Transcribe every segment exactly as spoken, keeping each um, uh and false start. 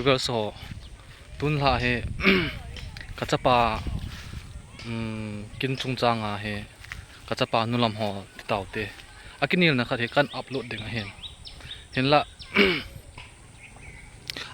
Girls ho, tun lha hi, ka chapa, um, kin chungchang a hi, ka chapa nulam ho ti tau te. A kinelna khat hi kan upload ding ahin. Hinla,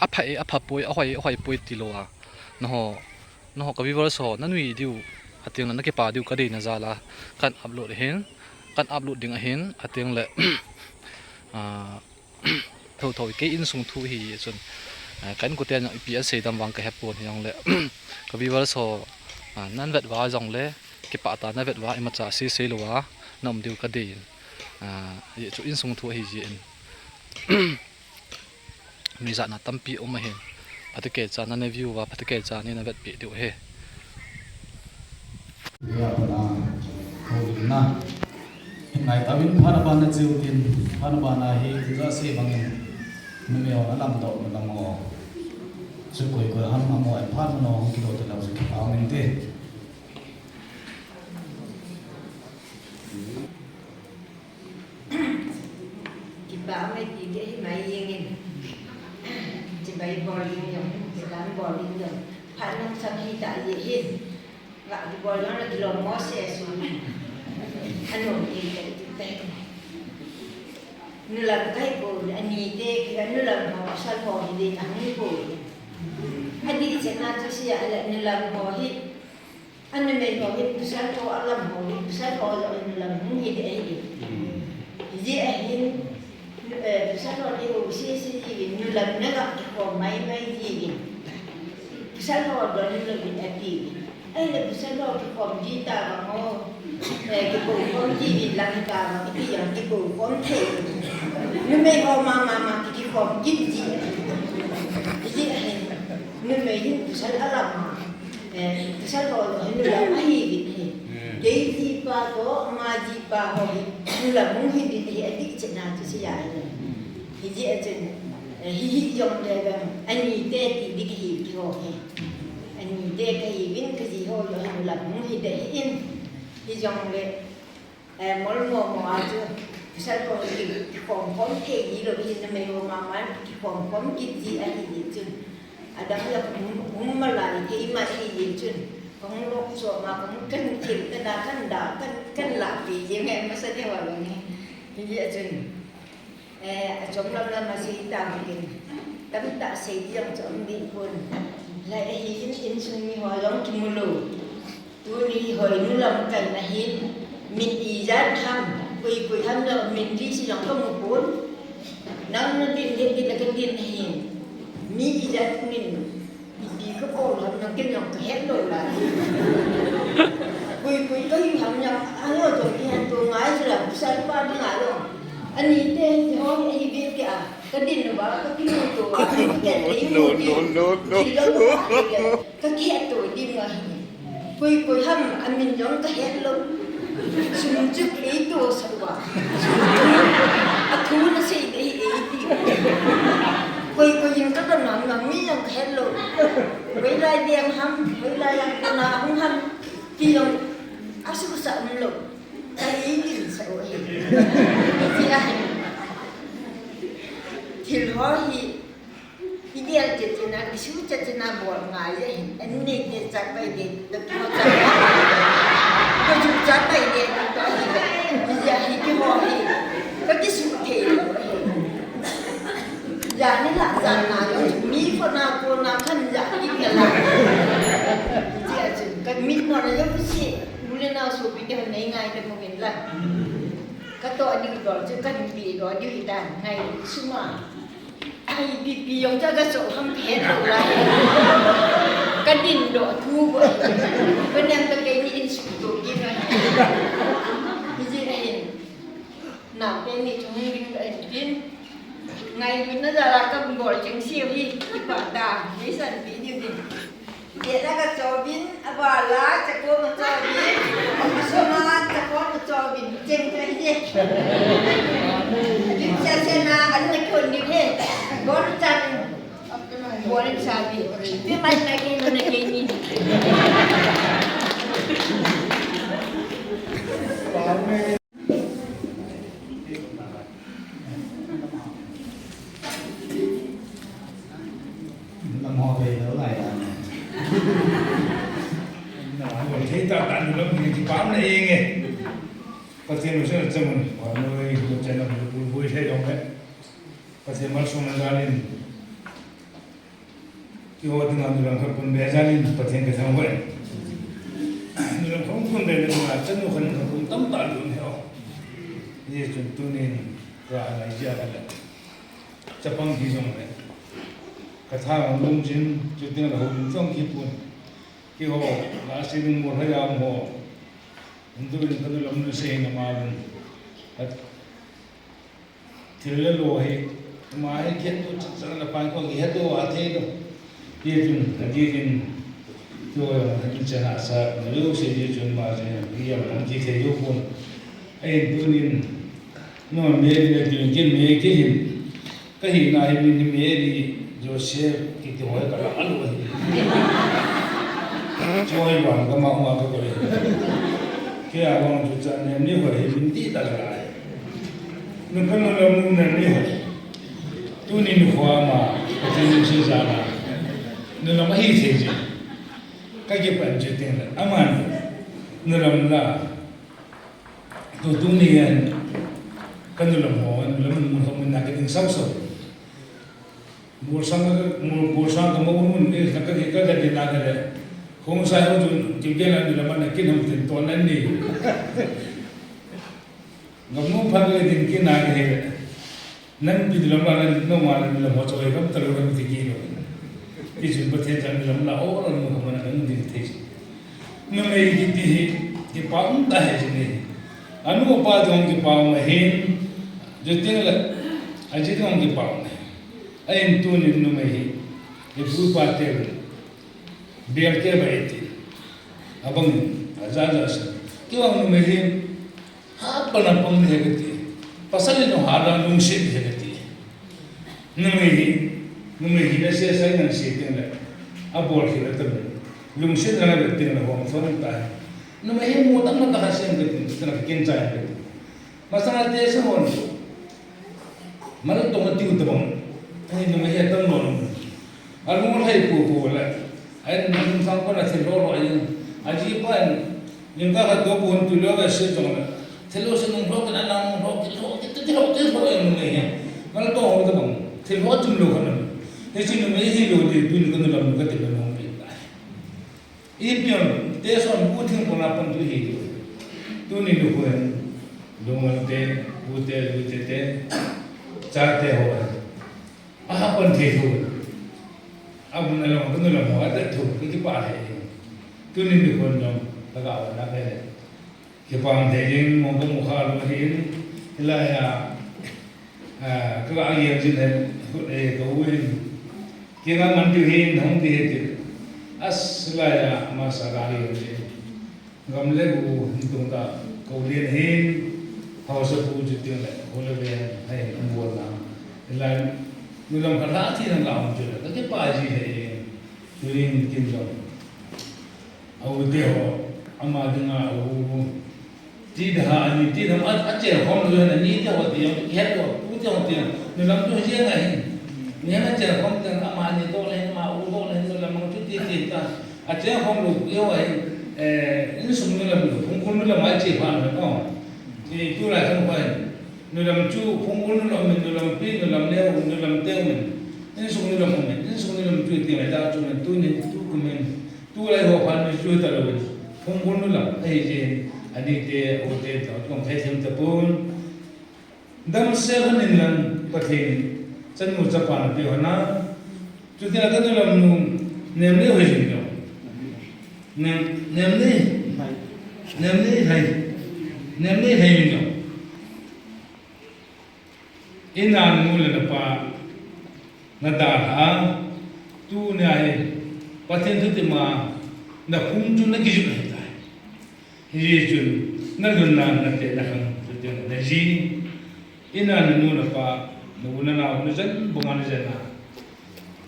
a pha e, a pha poi, a hoi e, a hoi poi ti lou a. Naho, naho ka viewers ho, na nui diu, a teng le na kipa diu ka deina jal a, kan upload ahin, kan upload ding ahin, a teng le, ah, Tho tho, kei insung thu hi chun, ah, ka inkote jong ipi asei dam vang ka hepon hijongle, ka viewers ho, ah, nan vet uva jongle, kipah tah a na vet uva, imacha sei sei louva, na um diu ka dei in. Ah, hichu insung thu ahi jeh in. Mi jatna tampi um ahin. Phatecha nana view uva, phatecha nana vetpi diu ahi. Hia pana, houlimna. Ngai tauvin phat abana cheu tin, phat abana hi, ija sei bangin, numei ho na lamdoh na lam ho. Chu koi koi ham amo, en phat mano, hung kidoh talou chu kipa um inte. Kipa um e ti ding hi mai jeng in. Chibai bol ding jong, chibai bol ding jong. Phat nung sang hi ta jeh hin. Ga kibol jong le kilom mo se su. Anom ti te ti te. Nulam kahi poi, ani te ki nulam ho, pasal ho hi ding ahung poi. Adih chetna chu sia le nulam ho hi. Anumei ho hi pasal ho, alam ho hi pasal ho, alam hung hi ding ahi. Hijeh ahin, eh, pasal ho hi ho sese jiuvin, nulam na ga kikhom mai mai jiuvin. Pasal ho don nulam in ati. Ahile pasal ho kikhom ji ta vang o. Eh, kikhom khom ji vin lang ta vang, iti jong kikhom khom thei. Numei ho mama ma ki kikhom kit ji. Hijeh ahin, numei hin pasal alam ma. Eh, pasal ho jong hi nulam ahi ding ahi. Hmm. Kei jipa toh, ama jipa ho hi nulam hung hi ding ahi, adih chetna chu sia ahi. Hijeh a chun, eh, hi hi jongle vang, ani te ti ding ahi keiho hi. Ani te kahiuvin, kaji ho jong hi nulam hung hi ding ahi in. Hijongle, Eh, mol mo mo a chu, pasal ho ki, kikhom khom thei ji lou hin, numei ho mama kikhom khom kit ji ahi jeh chun. Adang jong hung, hung malai thei ma ahi jeh chun. Kahung lok cho ma, kahung kan thil, kan da, kan da, kan, kan lahpi jeng e, masa te ho jong hi. Hijeh chun. Eh, achom lam lam a sei tang kin. Tamtah sei ding jong chu um deh pon. Lai ahi in, insung mi ho jong kimu lou. Tuni hoi nu lamkai na hin. Min ijat ham, koi koi ham jong min li si jong kamu pon. Nang na din, din, din, na ka din na hin. Mi ijat min. Ipi kabol ham jong ken jong kahet lou lai. Koi koi kahiu ham jong, ajo to kihen to ngai jila, pasal pa dinga jong. Ani te ho hi ahi beh kei a, kadin uva, kakimu to uva, kakimu to. No, no, no, no, no. Jila uva, kakihet to ding ahi. Koi koi ham, amin jong kahet lou. Sum chu kei to sa uva. Athu na sei dei e ti. Koi koi jong ka nam nam mi jong kahet lou. Hoilai ding ham, hoilai a kona hung ham, ti jong asuhsah umlou. Ka idin sa u ahi. Ti ahi. Thil ho hi, idel chet chet na, kisuh chet chet na bol ngai ahi. Anei te chat pai de, to kimo chat. To chu chat pai de, to ahi. Ti ahi kiho hi. Ka kisuh thei lou ahi. Jani la jana jong mi kona kona kan ja dik na la. Jia jin ka mi kona jong si. Mule na so pi te nei ngai te mo ken la. Ka to ani dol chu kan pi do di dan ngai suma. Ai bi bi jong cha ka so ham phe do la. Ka din do thu bo. Ka nem ka ke ni in su do ki na. Ji ahin. Naote ni chung ding ka en tin. Ngailutna jal a ka bol cheng seh u hi, kipah tah, neisanpeh diu hin. Deh la ka choh uvin, aval a chakon ka choh uvin, asung a chakon ka choh uvin, cheng ka hi. Ding cha cha na, an na kon diu hi. Bol cha uvin. Bol cha uvin. Pi mai na ke na ke ni. Kipah na inge. Pathen lungset achamun. Wa noi, lungset na bul bul he jong he. Pathen malsomna jal in. Keiho dinga nulam khat pun be jal in Pathen kathangvah e. Nulam khat pun be le dinga chanu khat pun tamtah lhun ahi. Hijeh chun tunin ka ngai jia ka le. Chapang hi jong le. Ka tha hung lung jin, chuting le hung jong kipun. Keiho, la si ding mo haya mo. Hindu in ka nulam nu sei na ma ding. Thil le lo hi, ama hi kihet to, chang chang le pan ko kihet to, athei to. Ti chun, ati chun, to, ati chun asa, na lo se ji chun ma se, ki yam an ti thei yo pon. Ahin tunin, no me le tin kin me ki hin. Ka hina hi min hi Mary Joseph kiti ho ka la alu hi. Choi wan ka ma ma ka ko hi. Kei a vang chu chan nem ni ho hi min ti ta la. Nu ka nu lam nu nem ni ho. Tuni nu ho ama, ka tin si jana. Nu lam hi se ji. Ka kipan chu tin la. Aman. Nu lam la. Tu, tuni hin, ka nu lam ho, nu lam mun ho mun na ka ding sau sau. Bul sang ka, bul, bul sang ka mo mun ni, na ka, ka, ka, ka, na ka le. Hung sa ho tu, ti ke la nu lam na kin hung tin to nan ni. Ngam nu pha ka ding kin na ka he. Nang pi lam la, nang no ma la, lam ho choi kam talu lam ti ki lo. Ti chun Pathen chan lam la, o, lam no ma na nang ding thei. Numei kiti hi, kipah um ta he ni. Anu apa jong kipah um ahin, chuting le, aji jong kipah um ahin. Ahin tunin numei hi, ipu ipa te, bel ke ba iti. Abang, aja ja sa. Kibang numei hi, ha, pana pang ni he kati. Pasal in ha la lungset he kati. Numei hi, numei hi na se sai nan se teng le. Abol hi la tam. Lungset na la teng le hom thon ta. Numei hi mo tam na ta ha se kati, ta na ken chai kati. Masang a te se hon. Mal tong a tiu tabang. Ai, numei hi atam lou. Alung lhai pu pu le. Ai, nung sang kon a thil lo lo ai. Aji pa in, ning ka ka do pu hon tu lo ve se jong le. Thil lo se nung lo ka na nung lo, thil lo, thil lo, thil lo ai numei hi. Mal tong ho tabang. Thil lo chum lo ka na. Hiche numei hi lo de, tuni ka nu lam ka te lo nung pe tai. Ipi ham, te son pu thing kona pan tu hi tu. Tuni nu ko hen, lungal te, pu te, lu te te, cha te ho hen. Aha pan thei thu. Amun along, tuni lam ho, ate thu, ki kipa he. Tuni nu ko hen jong, ka ga wa na ke. Kipah thei jing, mo ko mo kha lo hin, hilai a, a, ka ga gel jin hen, khut e, ka u hin. Kei ga man tiu hin, hung ti he ti. As lai a, masa ga gel jin. Gam le gu, hin tung ta, ko lien hin, haosapu chu ting le, ho le ven, hai, hung bol na. Hilai, nu lam khat la thi na la hung chu le, ka kipah ji he, tu hin kin jong. A u te ho, ama dinga a u. Ti da ha ani ti da ma a che khom lo na ni te ho ti, het lo, u te ho ti. Nu lam tu je nga hin. Ni na che khom te ama ni to le ma u to le nu lam tu ti ti ta. A che khom lo u ho hin. Eh, insung nu lam lo, phung khun nu lam a che pha na no. Ti tu la khom pha hin. Nu lam chu phung khun nu lam min, nu lam pi, nu lam neo, nu lam teu min. Insung nu lam min, insung nu lam chu ti mai ta chu min tu ni tu ku min. Tulai ho phat mi chu ta lo. Phung khun nu lam, ahi jin, ani te, u te, ta, kong thei them ta pon. Damsel hon in lang Pathen, chanu chapa na pe hon a. Chuti a ka nu lam nu, nem le hoi jin lo. Nem, nem le, nem le hai. Nem le hai jin lo. Ina nu le na pa na dalha, tunia hi Pathen thutim a na phung chu na kijot ahitai. Hijeh chun na lhunna na tena khang thutim na ji. Ina na nu na pa, na u na nao, na jen banga na jen a.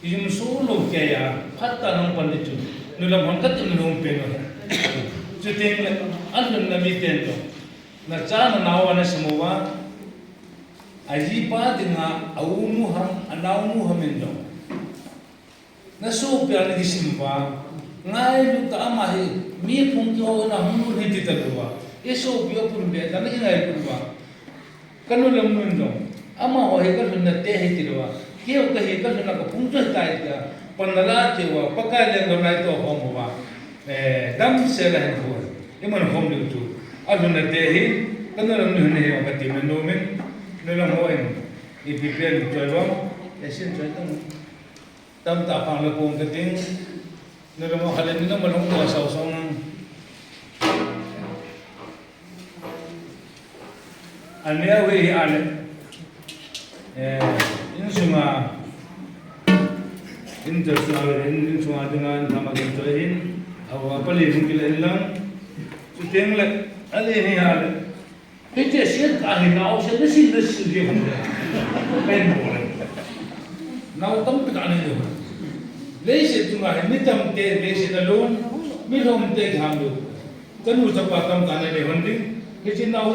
Kijum so lo kei a, phat ta nang pan di chu. Nu lam hon katim na hung pe no. Chuteng le, alhunna mi ten to. Na cha na nao ana simo va. Ajipa dinga, a u nu ham, a nao nu ham in dong. Na sopi a na kisim uva, ngailut tah a ama hi, Mi phung kihou na hung lhun hi ti talou va. I sopi a pun be ta na i ngai pun va. Ka nu le mun jong. Amaho hi ka lhunna te hi ti lou va. Keu ka hi ka lhunna ka phung joi tai tia. Pan na la ti va. Pakai le ngam lai to hom va. Eh, dam se la hin ko. I man hom liu chu. A lhunna te hi. Ka nu le mun hi ka ti men nu min. Nu le mo in. I pi pen choi va. E sin choi tang. Tamtah phang le pung ka ting. Nilum a khat le nilum a lung tua sau sau nang. Aneo hi ale. Eh, insunga. Inter sunga le, insunga dinga, in thama kin choi hin. Awa pali hung kile in lang. Chuteng le, ale hi ale. Hiche siat ka hi naosen na sin na sin je hon le. Pen bol le. Nao tampi ka nei le. Leiset chunga hi mi tamte leiset a lum, mi lhomte ki ham lu. Ka nu chapa tamtah nei le hon ding. Hiche nao,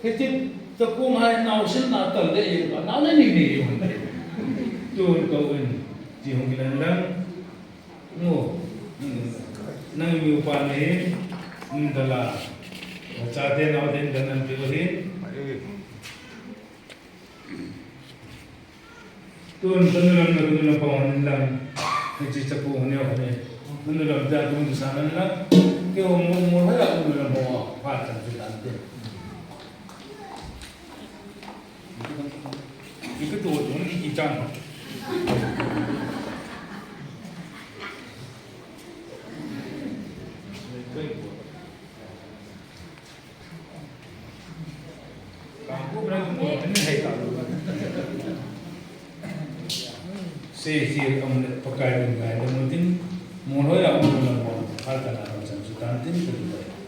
hiche chakung hi naosen na tal le e ba, nao le nei nei hon ding. Tun ka un, ti hung kilen lang. Ngo. Nang mi upa nei, nang dala. Chate naote dala nang piu hi. Tun, tun lam na, tun lam pa hon lang. Hiche chapu hon neo hon e. Tun lam ta tun sa lang lang. Keiho mo, mo ha ya tun lam ho, pa chan chu tan te. Ipi tu tu ni ki chang. Sei, sei, am le Pakai min ngai le mun tin, mun hoi a mun lam mo, kal ta na lam chan chu tan tin, ka tu.